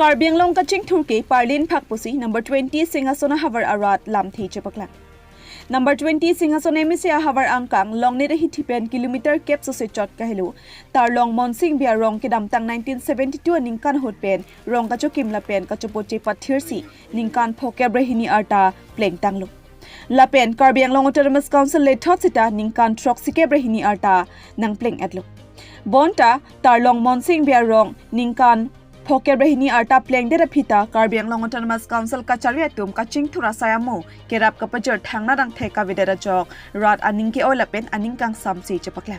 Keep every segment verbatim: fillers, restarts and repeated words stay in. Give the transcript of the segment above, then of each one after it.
Karbi Anglong kachingthur ke parlin phak pusi number twenty Singhason ahavar arat lamthe chepaklang. Number twenty Singhason M A C ahavar angkang Longnit ahithi pen kilometer kep sose chot kahelo Tarlong Monsing Bey arong kedamtang nineteen seventy-two aningkan ahut pen rong kachokim lapen kachopo chepathirsi ningkan phokep brehini arta plengtanglo. Lapen Karbi Anglong Autonomous Council lethot sita ningkan throksikep brehini arta nangpleng-etlo. Bonta Tarlong Monsing Bey arong ningkan phokep brehini arta plengdet aphi ta Karbi Anglong Autonomous Council kachari atum kachingthur asai amo kerap kapajir thangnatthe kavedet ajok rat aning ke-oi lapen aning kangsamsi chepaklang.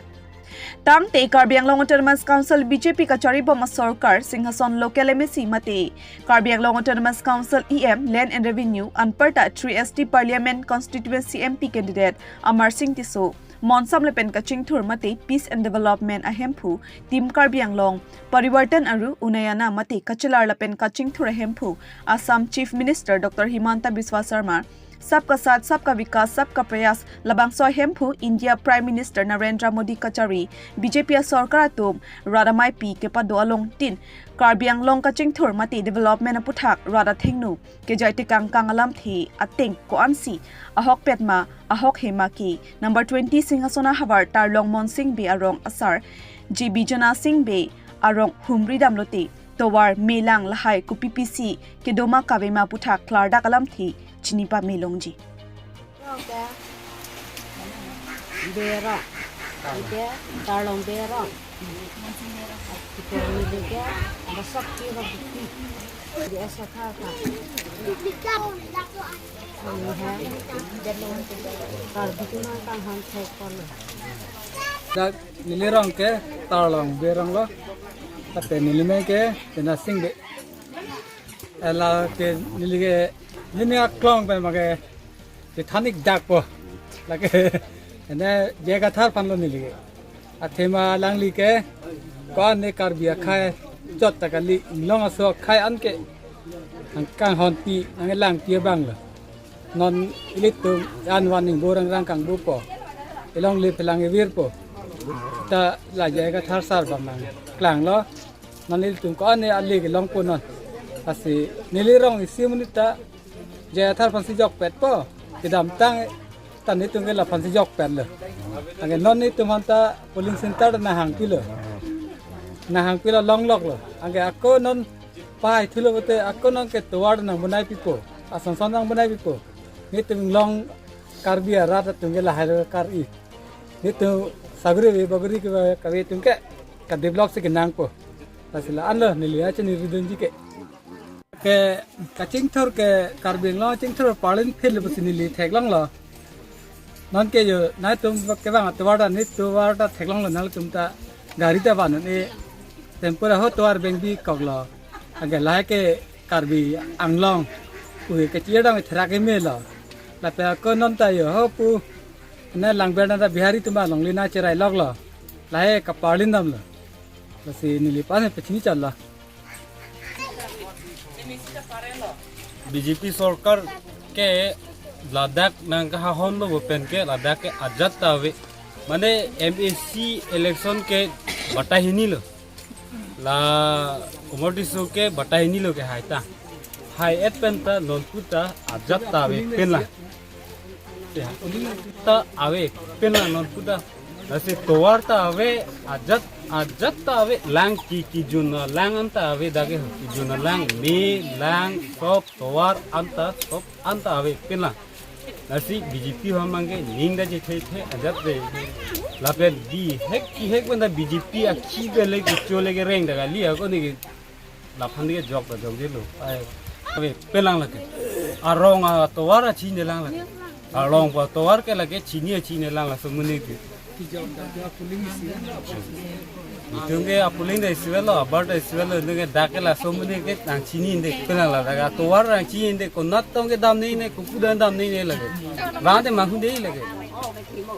Tangte Karbi Anglong Autonomous Council B J P kachari bom asorkar Singhason local M A C mate Karbi Anglong Autonomous Council E M Land and Revenue anparta three S T Parliament Constituency M P candidate Amarsing Tisso monsam lapen kachingthur mate Peace and Development ahemphu Team Karbi Anglong, Parivartan Aru Unnayana mate kachelar lapen kachingthur ahemphu Assam Chief Minister Doctor Himanta Biswa Sarma, Sabka Saath, Sabka Vikas, Sabka Prayas labangso ahemphu India Prime Minister Narendra Modi kachari B J P asorkar atum rat ameipi kepado along tin Karbi Anglong kachingthur mate development aputhak rat athengno kejai tekang kang alamthe ateng ko-ansi ahokpet ma ahok hema ke number twenty Singhason ahavar Tarlong Monsing Bey arong asar J B Jana Sing Bey arong humri damlote tovar melang lahai kopi pisi kedo ma kave ma aputhak klardak alamthe chini pame longji. Bey arong. Ike Tarlong Bey arong. Kita ini ke ada sakti ada bukti. Di asa kha kha. Ini hai. Karbi tu nang kang han thek pon. Dak neli arong ke Tarlong Bey arong lo. Tapi neli mei ke Jana Sing Bey. Ela ke neli ke neli aklong pen ma ke Titanic dak po. Lake ene J I Kathar aphan lo neli ke. Athema alangli ke ko-an ne Karbi akhei chot ta kali, Inglong aso akhei an ke nangkanghonpi nanglangpi abang lo. Non ilitum an van ning borang rang kangbu po. Ilongle phelang ivirpo. Ta la J I Kathar sar bang nangklang lo. Non ilitum ko-an ne ale kelong po non. Lasi neli arong isi monit ta J I Kathar aphansi jokpet po. Kedamtang ta netum ke laphansi jokpet lo. Anke non netum aphan ta polling center nanghangpi lo. Nanghangpi lo, longlok lo. Anke ako non pahai thulo pote ako non ke tovar nangbonai pipo. Ason son nangbonai pipo. Netum Inglong Karbi arat atum ke lahai lo kar-i. Netum sagri ave bagri ke kave atum ke ka develop si kenangpo. Lasi la-an lo neli achini ridunji ke. Ke kachingthur ke Karbi Anglong chingthur parlin phil pusi neli theklong lo. Non ke yo nangtum kevang atovar ta neli tovar ta theklong lo, nangtum ta gari ta van e tempo ra ho tovar bengbi kok lo. Anke lahai ke Karbi Anglong ui ke chirdam therak eme lo. Lapen ako non ta yo ho pu ne langber na ta Bihari atum along lina cherai lok lo. Lahai kaparlin dam lo. Lasi neli aphan pachini chal lo. B J P sorkar ke ladak nangkahahon lo pen ke ladak ke ajat ta ave. Mane M A C election ke batai hini lo. La Amarsing Tisso ke batai hini lo ke hai ta. Hai-et pen ta nonpu ta ajat ta ave pen lang. Ya. Ta ave pen lang nonpu ta. Lasi tovar ta ave ajat, ajat ta ave lang ki, kijun alang an ta ave dak ke ho, kijun alang, me, lang, sop, tovar an ta, sop an ta ave pen lang. Lasi B J P aphan abang ke ning ta chethe the ajat re. Lapen bihek kihek pen ta B J P akhi pen le kecho le kereng ta kali ako ne ke laphan ke jok ta jokje lo. Ai, ave pen lang lake. Arong atovar achini lang lake. Arong pu atovar ke lake chini achini lang laso amonit ke. Itum ke apolling ta isi avelo, abar ta isi avelo, itum ke dak ke laso amonit ke nangchini-e de, pen lang la dak atovar nangchini-e de, konat tong kedam nangji ne, kopu dam dam nangji ne lake. Bang te manghu de lake.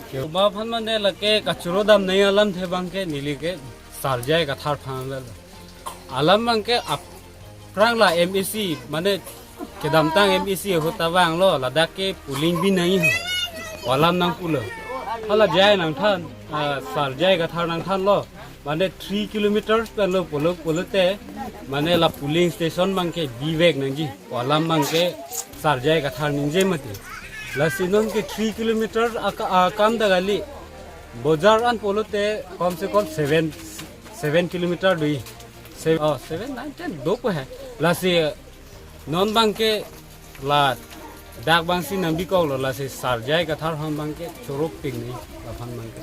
Ke ba aphan mane lake kachoro dam nangji alamthe abang ke neli ke Sar J I Kathar aphan avelo. Alam abang ke ap-, aphrang la M A C, mane kedamtang M A C ahut ta vanglo, ladak ke polling bi nangji ho. Alam nangpulo. Hala J I nangthan, ah, Sar J I Kathar nangthanlo. Mane three kilometers pen lo pulo pulote. Mane la polling station abangke bivek nangji, alam abangke Sarjai Kathar ningje mati. Lasi non ke three kilometer aka-, akam dak kali. Bojar an pulote kom se kom seven, seven kilometer do-i. Se-, oh, seven, nine, ten dopo he. Lasi non abangke ladak abangsi nangbikoklo, lasi Sarjai Kathar aphan abangke choro pini, laphan abangke.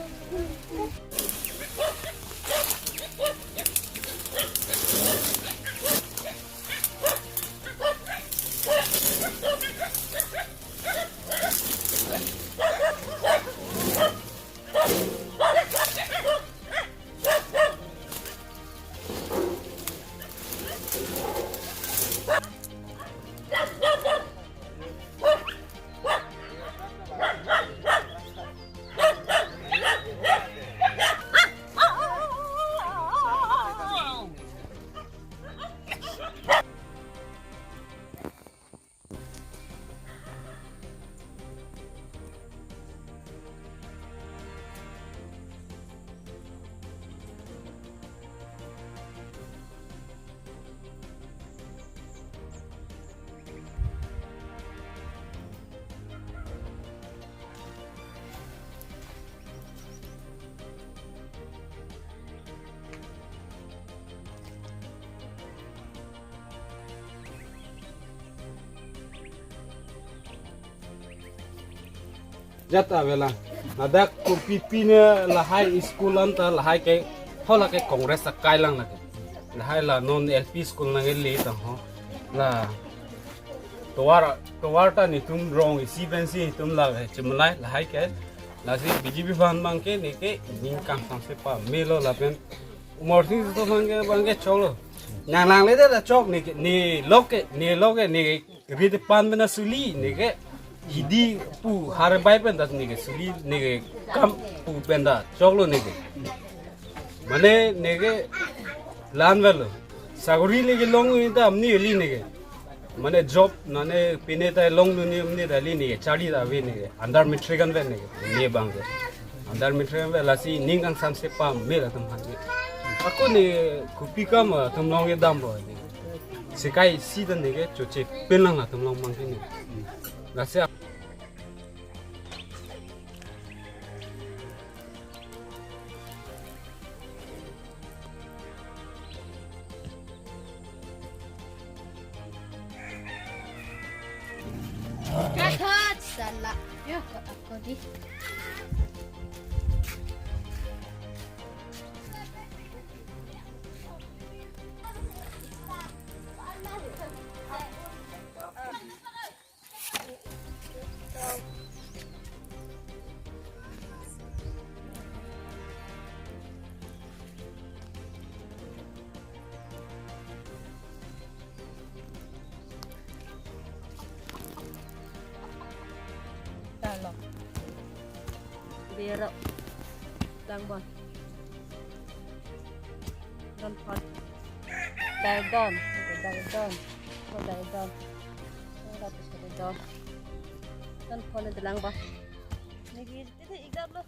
Jat avela. Ladak kurpi pine lahai school anta lahai ke, ho lake Congress akai lang lake. Lahai la non L P school nangli tangho. La tovar, tovar ta netum rong isi pensi netum la chemalai lahai ke. Lasi B J P aphan abangke neke ning kangsam se pamelo lapen Umar Sing Soto abangke, abangke choklo. Nang nangle de la chok neke, ne loke, ne loke, neke rit pan pen ta suli, neke hidi pu har bai pen ta neke suli, neke kam pu pen ta choklo neke. Mane neke la-an velo. Sagori lake long ta amni eli neke. Mane job nane pine ta longdunji amni ta eli neke, charli ta ave neke. Under matric an ave neke. Ne abangke. Under matric an ave, lasi ning kangsam se pamelo atum aphan ke. Ako ne kopi kam, ah, atum long kedam ro ne. Sekai isi ta neke choche pen lang atum long abangke ne. Lasi Kathot sala. Yo, ako di. Talo. Bero. Langbon. Don phone. Dai don. Dai don. Oh, dai don. Oh, dai don. Don phone itu langbon. Negi, itu exam lo.